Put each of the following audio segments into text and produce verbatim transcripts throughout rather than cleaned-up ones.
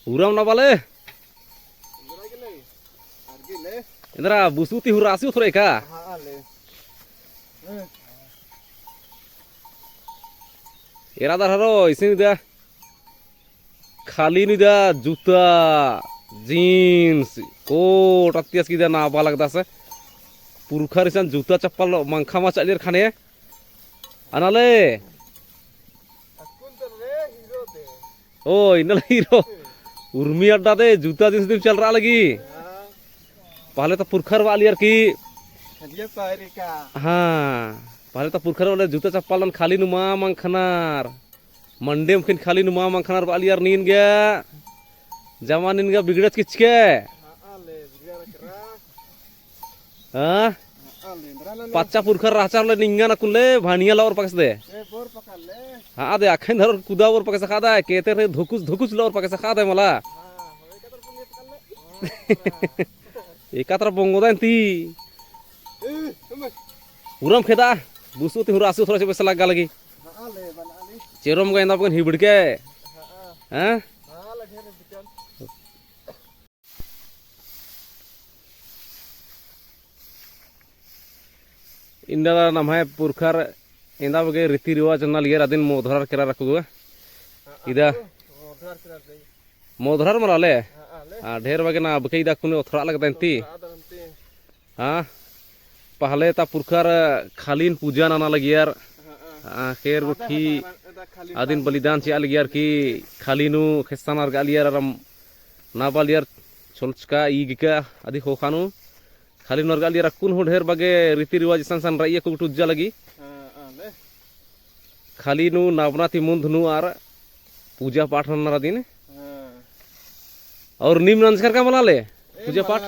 उराम ना बाले। एन्दरा बुसु ती हुरासी उथरे का? एरा दर हरो, इसिन इदा खाली नू इदा जूता, jeans, कोट, अत्ती असकी इदा नाबा लगदस। पुरखर इसन जूता चप्पल मंखा मा चालियर ख़ने। अनाले। ओ, इन्नल हीरो। उर्मी अड्डा दे जूता jeans दिम चलरआ लगी। पहले तो पुरखर बालियर की। हाँ, पहले तो पुरखर वाले जूता चप्पलन खाली नू मा मंखनर। मंडी अमख़िन खाली नू मा मंखनर बालियर नीन गे। जमा नीन गे बिगड़च किचके। हाँ? पच्चा पुरखर रहचा ले निंगन अक्कुन ले भानिया लौर पकस दे। हाँ दे, अखन धरो कुदा ओर पकस खा दे, केते रे धुकुस धुकुस लौर पकस खा दे मला। एकातर बोंगो दे ती। उरम खेदा, बुसु ती हुरासी उथरा से बेस लग्गा लगी। चेरोम गा एन्दा बगन हिबड़ के। हाँ? इन्दा नम्है पुरखर एन्दा बगे रीति रिवाज नना लगियर अदिन मोधरर केरा रखुगो। इदा मोधरर मला ले। हाँ, ढेर बगे ना अबके इदा कुने ओथरा लगदन ती। हाँ, पहले ता पुरखर खालीन पूजा नना लगियर। हाँ, खेर गुट्ठी अदिन बलिदान चिआ लगियर कि खाली नू खेस्सा नरगा लियर अरम ना बालियर छोलचका ईगका अदी खोखा नू खाली नरगा लियर अक्कुन हूँ ढेर बगे रीति रिवाज इसन सन रइया कुगटु उज्जा लगी। खाली नू नाबना ती मुन्ध नू आर पूजा पाठ नन्नर अदिन। और नीम नंजकर का मला ले? पूजा पाठ?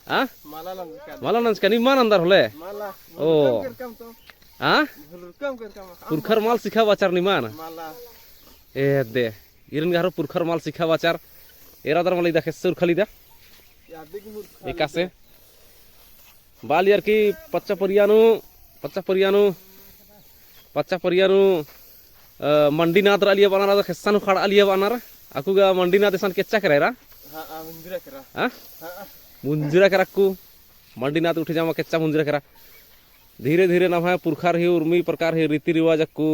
हाँ? मला नंजकर। नीम मा नन्दर होले? ओ। हाँ? पुरखर मल सिखाबाचर निमन? ए दे। इरन गा हरो पुरखर मल सिखाबाचर। एरा दर मला इदा खेस्सुर खली दा। एकासे। बालियर की पच्चा परिया नू, पच्चा परिया नू, पच्चा परिया नू, अ, मंडी नाद रआ लिया बानर, अद खेस्सा नू खड़आ लिया बानर। अक्कु गा मंडी नाद इसन केच्चा केरा एरा? हाँ, हाँ, मुंजरा केरा। हाँ? हाँ। मुंजरा केरा अक्कु। मंडी नाद उठे जामा केच्चा मुंजरा केरा। धीरे धीरे नम्है पुरखर ही उर्मी प्रकार ही रीति रिवाज अक्कु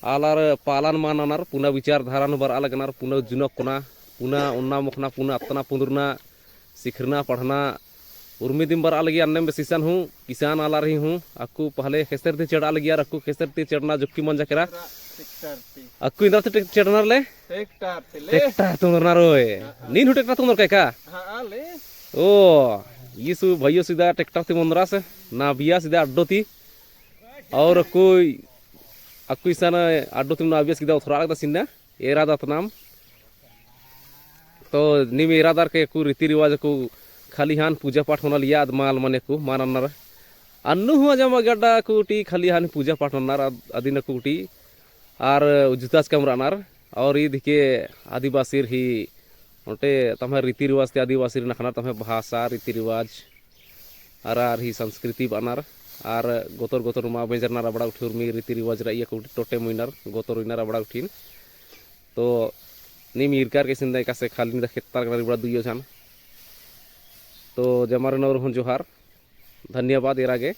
आलर पालन मा ननर, पुना विचारधारा नू बरआ लगनर, पुना जुनकना, पुना ओन्ना मोखना, पुना अत्तना पुंदुरना, सिखरना पढ़ना, उर्मी दिम बरआ लगी। अन्नेम बेस इसन हूँ किसान आलर ही हूँ, अक्कु पहले खेसेर ती चेड़आ लगियर, अक्कु खेसेर ती चेड़ना जुक्की मंजा केरा। अक्कु इन्द्रा ती चेड़नर ले? ट्रैक्टर ती ओन्दरनर होय। नीन हूँ ट्रैक्टर ती ओन्दरकय का? ओ, ईस भइयो सीधा ट्रैक्टर ती ओन्दरस, नाबियस इदा अड्डो ती। और अक्कु, अक्कु इसन अड्डो तिम नाबियस किदा ओथरा लगदस इन्ना, एरा दतनाम। तो नीम एरा दर के अक्कु रीति रिवाज अक्कु खलिहान पूजा पाठ होना लिया अद मल मने अक्कु मा नन्नर। अन्नु हूँ अजम अगड्डा अक्कु टी खलिहान पूजा पाठ नन्नर अद-, अदिन अक्कु टी आर उज्जुताच कमरअनर। और ईद हिके आदिवासिर ही ओन्टे तम्है रीति रिवाज ती आदिवासिर नखनर तम्है भाषा रीति रिवाज आर आर ही संस्कृति बअनर, आर गोतर गोतर मा बेंजरनर अबड़ा गुट्ठी उर्मी रीति रिवाज रई अक्कु गुट्ठी टोटे मुइनर, गोतर उइनर अबड़ा गुट्ठिन। तो नीम ईरकर के सिंदा एकासे खाली निदा खेत्तर गनर इबड़ा दुइयो झन। तो जमारे नौर हूँ जोहार, धन्यवाद एरा गे।